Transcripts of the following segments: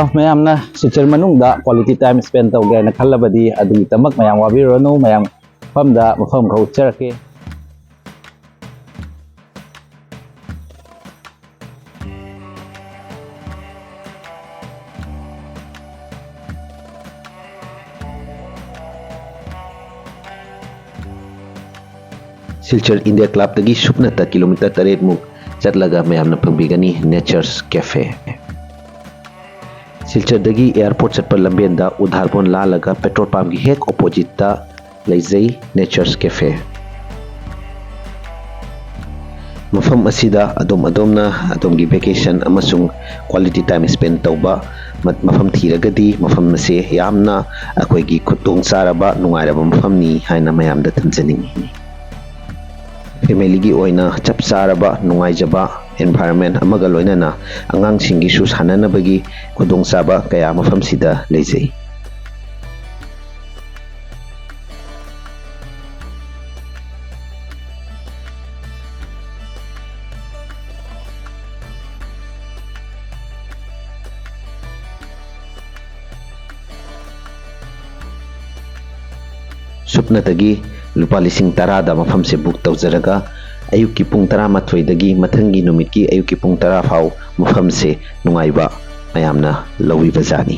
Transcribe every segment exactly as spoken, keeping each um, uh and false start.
ꯃꯌꯥꯝꯅ ꯁꯤꯜꯆꯔ ꯃꯅꯨꯡꯗ quality time spend ꯇꯧꯒꯦ ꯍꯥꯏꯅ ꯈꯜꯂꯕꯗꯤ ꯑꯗꯨꯒꯤꯗꯃꯛ ꯃꯌꯥꯝ ꯋꯥꯕꯤꯔꯨꯔꯅꯨ꯫ ꯃꯌꯥꯝ ꯃꯐꯝꯗ ꯃꯐꯝ ꯈꯔ ꯎꯠꯆꯔꯛꯀꯦ꯫ ꯁꯤꯜꯆꯔ ꯏꯟꯗꯤꯌꯥ ꯀ꯭ꯂꯕꯇꯒꯤ ꯁꯨꯞꯅꯇ ꯀꯤꯂꯣꯃꯤꯇꯔ ꯇꯔꯦꯠꯃꯨꯛ ꯆꯠꯂꯒ ꯃꯌꯥꯝꯅ ꯐꯪꯕꯤꯒꯅꯤ Nature's Cafe꯫ ꯁꯤꯜꯆꯔꯗꯒꯤ airport ꯆꯠꯄ ꯂꯝꯕꯦꯟꯗ ꯎꯙꯥꯔꯕꯣꯟ ꯂꯥꯜꯂꯒ petrol pumpꯀꯤ ꯍꯦꯛ oppositeꯇ ꯂꯩꯖꯩ Nature's Cafe꯫ ꯃꯐꯝ ꯑꯁꯤꯗ ꯑꯗꯣꯝ ꯑꯗꯣꯝꯅ ꯑꯗꯣꯝꯒꯤ vacation ꯑꯃꯁꯨꯡ quality time spend ꯇꯧꯕ ꯃ-, ꯃꯐꯝ ꯊꯤꯔꯒꯗꯤ ꯃꯐꯝ ꯑꯁꯤ ꯌꯥꯝꯅ ꯑꯩꯈꯣꯏꯒꯤ ꯈꯨꯗꯣꯡ ꯆꯥꯔꯕ ꯅꯨꯡꯉꯥꯏꯔꯕ ꯃꯐꯝꯅꯤ ꯍꯥꯏꯅ ꯃꯌꯥꯝꯗ ꯊꯝꯖꯅꯤꯡꯏ꯫ Familyꯒꯤ ꯑꯣꯏꯅ ꯆꯞ ꯆꯥꯔꯕ ꯅꯨꯡꯉꯥꯏꯖꯕ environment ꯑꯃꯒ ꯂꯣꯏꯅꯅ ꯑꯉꯥꯡꯁꯤꯡꯒꯤꯁꯨ ꯁꯥꯟꯅꯅꯕꯒꯤ ꯈꯨꯗꯣꯡꯆꯥꯕ ꯀꯌꯥ ꯃꯐꯝꯁꯤꯗ ꯂꯩꯖꯩ꯫ ꯁꯨꯞꯅꯇꯒꯤ ꯂꯨꯄꯥ ꯂꯤꯁꯤꯡ ꯇꯔꯥꯗ ꯃꯐꯝꯁꯦ book ꯇꯧꯖꯔꯒ ꯑꯌꯨꯛꯀꯤ ꯄꯨꯡ ꯇꯔꯥꯃꯥꯊꯣꯏꯗꯒꯤ ꯃꯊꯪꯒꯤ ꯅꯨꯃꯤꯠꯀꯤ ꯑꯌꯨꯛꯀꯤ ꯄꯨꯡ ꯇꯔꯥ ꯐꯥꯎ ꯃꯐꯝꯁꯦ ꯅꯨꯡꯉꯥꯏꯕ ꯃꯌꯥꯝꯅ ꯂꯧꯕꯤꯕꯖꯥꯠꯅꯤ꯫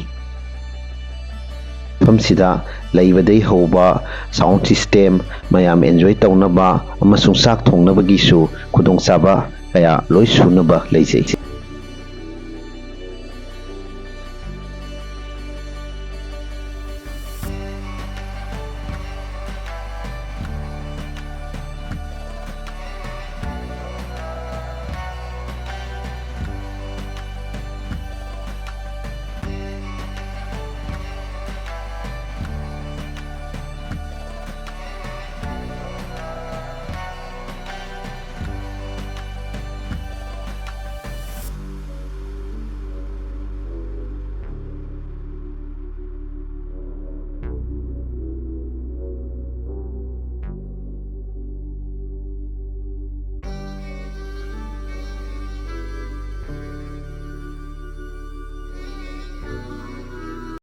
ꯃꯐꯝꯁꯤꯗ ꯂꯩꯕꯗꯩ ꯍꯧꯕ sound system, ꯃꯌꯥꯝ enjoy ꯇꯧꯅꯕ ꯑꯃꯁꯨꯡ ꯆꯥꯛ ꯊꯣꯡꯅꯕꯒꯤꯁꯨ ꯈꯨꯗꯣꯡꯆꯥꯕ ꯀꯌꯥ ꯂꯣꯏ ꯁꯨꯅꯕ ꯂꯩꯖꯩ꯫